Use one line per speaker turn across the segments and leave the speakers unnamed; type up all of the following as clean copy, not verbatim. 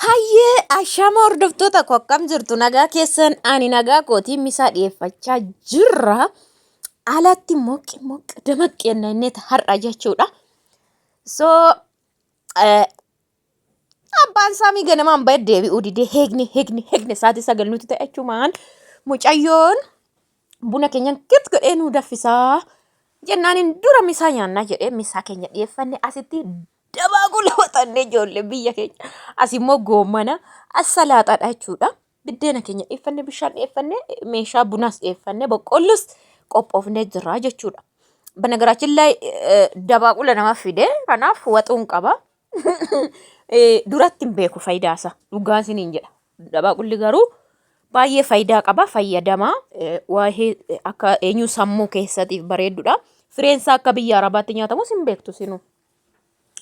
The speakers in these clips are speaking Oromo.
Hayyee ashama hordoftoota koo, akkam jirtu? Nagaa keessan? Ani nagaa kootiin misaa dhiyeeffachaa jirra. Alatti moqqi moqqi damaqqi jenna inni har'a jechuudha. So abbaan saamii ganamaan bahee deebi'uu didee heegne heegne heegne sa'aatii 9 nuti ta'e jechumaan mucayyoon buna keenya kit godhee nu daffisaa jennaan dura misaa nyaannaa jedhee misaa keenya dhiyeeffanne. Asitti dabaaqula waxannee ijoollee biyya keenya as immoo goommana as salaaxaadha jechuudha. Biddeena keenya dhiyeeffanne, bishaan dhiyeeffanne, meeshaa bunaas dhiyeeffanne, boqqollus qophoofnee jirra jechuudha. Banagaraaችን ላይ dabaaqula nama fide kanaaf waxuun qaba. Duratti hin beeku faayidaa isaa, dhugaa isiniin jedha. Dabaaqulli garuu baay'ee faayidaa qaba, fayyadamaa waa'ee akka eenyu sammuu keessatiif bareeddudha. Fireen isaa akka biyya Arabaatti nyaatamus hin beektu sinuu.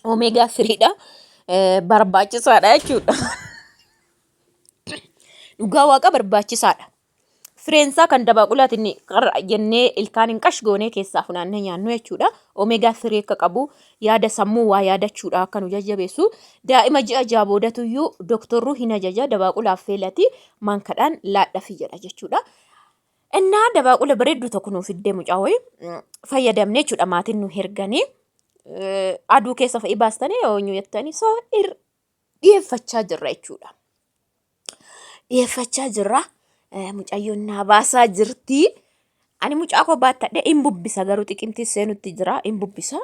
Omega 3dha. Barbaachisaadha jechuudha. Dhugaa waaqa barbaachisaadha. Fireen isaa kan dabaaqulaatiin qarra jennee ilkaan hin qash goonee keessaa funaannee nyaannu jechuudha. Omega 3 akka qabu, yaada sammuu waa yaadachuudha akka nu jajjabeessu. Daa'ima ji'a 6 boodatuyyuu doktorruu hin ajaja, dabaaqulaaf feelati maankadhaan laadhafi jedha jechuudha. Innaa dabaaqula bareedduu tokko nuuf fiddee mucaa wayii fayyadamne jechuudha, maatiin nu erganii. Aduu keessa fa'i baastanii yoo jettanii soo dhiyeeffachaa jirra jechuudha. Dhiyeeffachaa jirra. Mucayyoon naa baasaa jirti. Ani mucaa koo baattadhee hin bubbisa, garuu xiqimtii seenutti jira, hin bubbisa.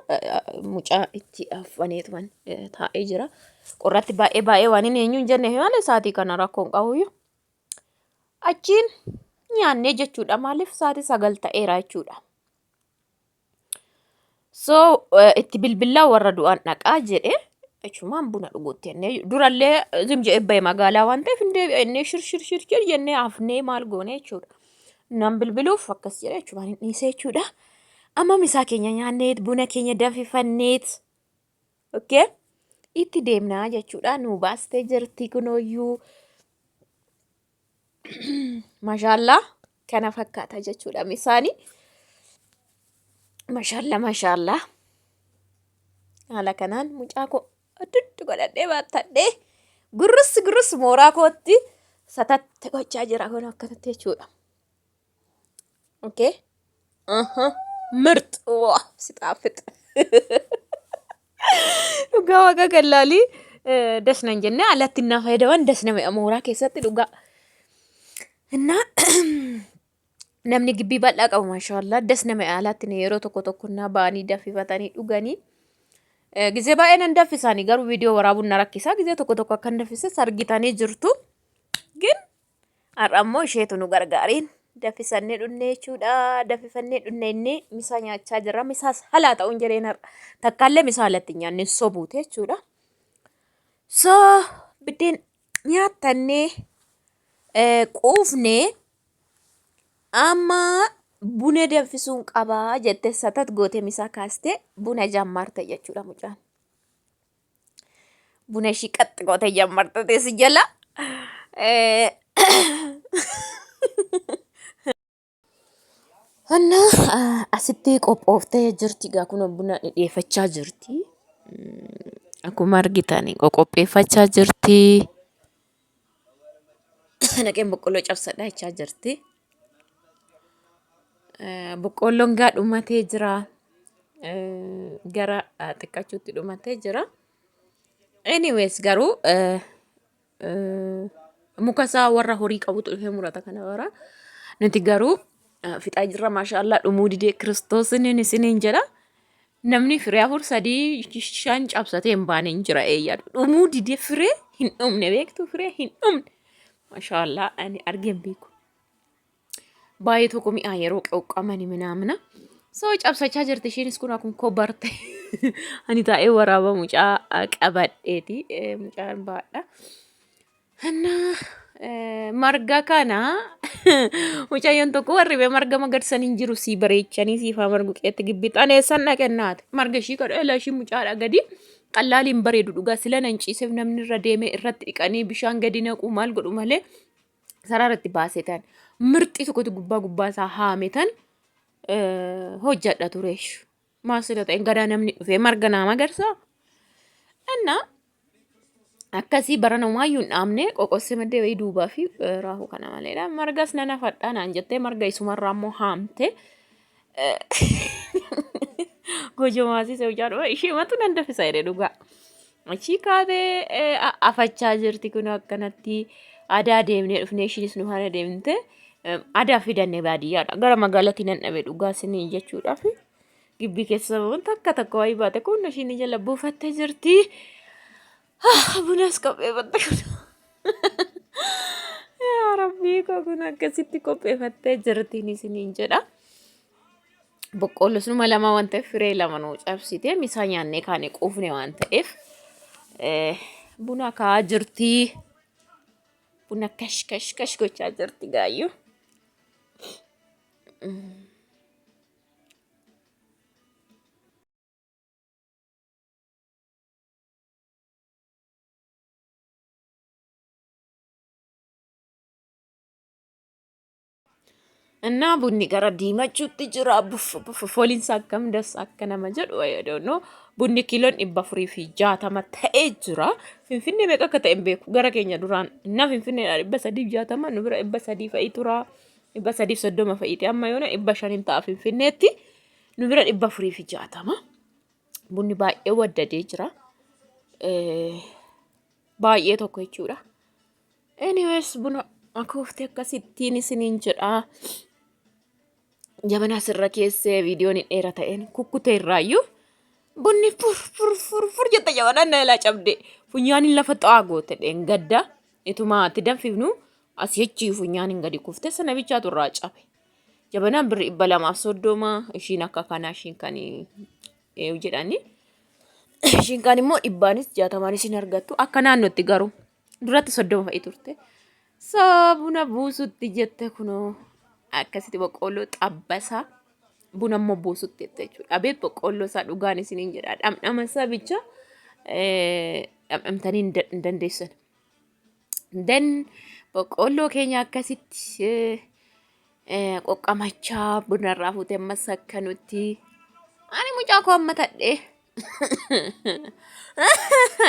Mucaa itti affaneetuman taa'ee jira. Qorratti baay'ee baay'ee waan inni eenyu hin jenne malee sa'aatii kana rakkoo hin qabuyyuu. Achiin nyaannee jechuudha. Maaliif sa'aatii 9 ta'eera jechuudha. So itti bilbillaa warra du'an dhaqaa jedhe, achumaan buna dhuguutti jennee, durallee zim jedhee bahe magaalaa waan ta'eef hin deebi'a jennee shir shir shir shir jennee hafnee maal goone jechuudha. Nan bilbiluuf akkas jedhe, achumaan hin dhiisee jechuudha. Amma misaa keenya nyaanneet, buna keenya danfifanneet, okay, itti deemnaa jechuudha. Nu baastee jirti kunooyyuu. Mashaallaa, kana fakkaata jechuudha misaani. Mashaallaa mashaallaa. Haala kanaan mucaa koo duddu godhadhee baattadhee gurrus gurrus mooraa kootti satatte gochaa jira kun akkanatti jechuudha. Okay. Aha. Mirx. Waa si xaafix. Dhugaa waaqa gallaalii das nan jennee alatti innaa fayyadaman das nama mooraa keessatti dhugaa. Innaa namni gibbii bal'aa qabu maashaallah das nama alaatti yeroo tokko tokko innaa ba'anii danfifatanii dhuganii. Gizee baay'ee nan danfisaanii, garuu viidiyoo waraabuun na rakkisa. Gizee tokko tokko akkan danfises argitanii jirtu. Gin har'a immoo isheetu nu gargaareen danfisannee dhunne jechuudha. Danfifannee dhunne, inni misaa nyaachaa jirra. Misaas halaa ta'uun jedheen har'a. Takkaallee misaa alatti hin nyaanne sobuute jechuudha. So biddeen nyaattannee quufnee amma buna danfisuun qabaa jettee satat gootee misaa kaastee buna jammarte jechuudha mucaan. Buna ishii qaxxi gootee jammarte teessi jala. Hanna asitti qophooftee jirti egaa, kun buna dhidhiyeeffachaa jirti. Akkuma argitan qoqopheeffachaa jirti. Naqeen boqqolloo cabsadhaa jechaa jirti. Boqqolloon gaa dhumatee jira. Gara xiqqachuutti dhumatee jira. Anyways, garuu muka isaa warra horii qabutu dhufee murata kana bara. Nuti garuu fixaa jirra, maashaallah, dhumuu didee kiristoosiniin isiniin jedha. Namni firee 4 3 5 cabsatee hin baane hin jira eeyyaa. Dhumuu didee, firee hin dhumne, beektu, firee hin dhumne. Maashaallah, ani argee hin beeku. Baay'ee tokko mi'aa yeroo qeqqamani minaamina. So cabsachaa jirti isheenis kun akkuma koo barte. Ani taa'ee waraaba mucaa qabadheeti. Mucaan baadha. Annaa marga kana mucayyoon tokko warri bee marga magarsan hin jiru, sii bareechanii siif haa margu qeetti gibbitti. Ani eessan dhaqennaati. Marga ishii kadhu ela ishii mucaadha gadi qallaaliin bareedu, dhugaa sila nan ciiseef namni irra deemee irratti dhiqanii bishaan gadi naquu maal godhu malee sarara itti baasee tan mirxii tokkotti gubbaa gubbaa isaa haame tan hojjadha tureeshu. Maal sila ta'e gadaa namni dhufee marga naa magarsaa. Innaa Akkasii barana homaayyuu hin dhaabne qoqossee maddee wayii duubaa fi raafuu kana maleedha. Margas nan hafadhaa naan jettee marga isumarraa immoo haamte. Gojomaasise hojjaadhuma ishee matu nan dafisa jedhe dhugaa. Achii kaatee afachaa jirti kun akkanatti adaa deemnee dhufnee ishiinis nu faana deemte adaa fidanne baadiyyaadha. Gara magaalatti nan dhabe dhugaa isinii jechuudhaaf. Gibbii keessa wanta akka tokko wayii baate kun ishiin jala buufattee jirti. Bunas qopheeffatte kun. Yaa Rabbii koo kun akkasitti qopheeffattee jirtiin isiniin jedha. Boqqoollo sunuma lama waan ta'eef firee lama nuu cabsite misaa nyaannee kaane quufne waan ta'eef buna kaa'aa jirti. Buna kash kash kash gochaa jirti gaayyuu. Innaa bunni gara diimachuutti jira. Buf buf fooliinsa akkam das akka nama jedhu I don't know. Bunni kiiloon 460 ta'ee jira. Finfinnee meeqa akka ta'e hin beeku. Gara keenya duraan innaa Finfinneedhaa 360 nu bira 300 fa'i tura. 330 fa'iiti amma yoona 500 ta'a Finfinneetti. Nu bira 460. Bunni baay'ee waddadee jira. Baay'ee tokko jechuudha. Anyways buna akooftee akkasittiin isiniin jedha. Jabanaa sirra keessee viidiyoon hin dheera ta'een kukkutee irraayyuu bunni fur fur fur fur jette jabanaan na jalaa cabde. Funyaaniin lafa xa'aa goote dheengadda. Ituma itti danfifnu asii achi funyaaniin gadi kufte sana bichaatu irraa cabe. Jabanaan birri 230 ishiin akka kanaa ishiin kan eeyu jedhani. Ishiin kaan immoo dhibbaanis jaatamaanis hin argattu. Akka naannootti garuu duratti 30 fa'i turte. So buna buusutti jette kunoo akkasitti boqqoolloo xabbasaa buna immoo buusutti jette jechuudha. Abeet boqqoolloo isaa dhugaan isiniin jedha. Dhamdhama isaa bicha dhamdhamtanii hin dandeessan. Then boqqoolloo keenya akkasitti qoqqamachaa bunarraa fuutee ammas akka nutti ani mucaa koo amma tadhee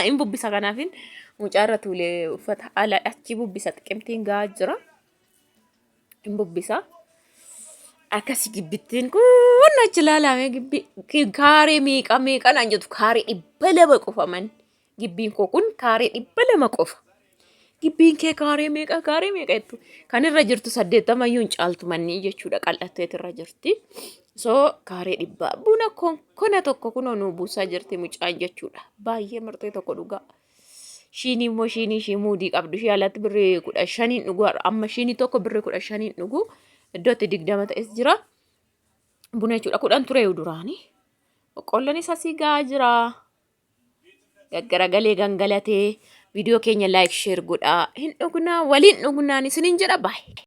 hin bubbisa kanaafin mucaarra tuulee uffata ala achi bubbisa xiqimtiin gahaa jira. Hin bubbisa. Akkasi gibbittiin kun achi ilaalame gibbi kaaree meeqa meeqa naan jettu kaaree 200 qofa manni. Gibbiin koo kun kaaree 200 qofa. Gibbiin kee kaaree meeqa kaaree meeqa jettu. Kan irra jirtu 80 iyyuu hin caaltu manni jechuudha qal'atteet irra jirti. So kaaree dhibba buna konkona tokko kunoo nuu buusaa jirti mucaan jechuudha. Baay'ee murtee tokko dhugaa. Shiinii immoo shiinii ishii muudii qabdu ishii alatti birrii 15n dhugu amma shiinii tokko birrii 15n dhugu iddootti 20 ta'es jira. Buna jechuudha 10 ture duraanii. Boqqoollonis asii gahaa jira. Gaggaragalee gangalatee viidiyoo keenya laayik sheer godhaa hin dhugnaa waliin dhugnaan isiniin jedha baay'ee.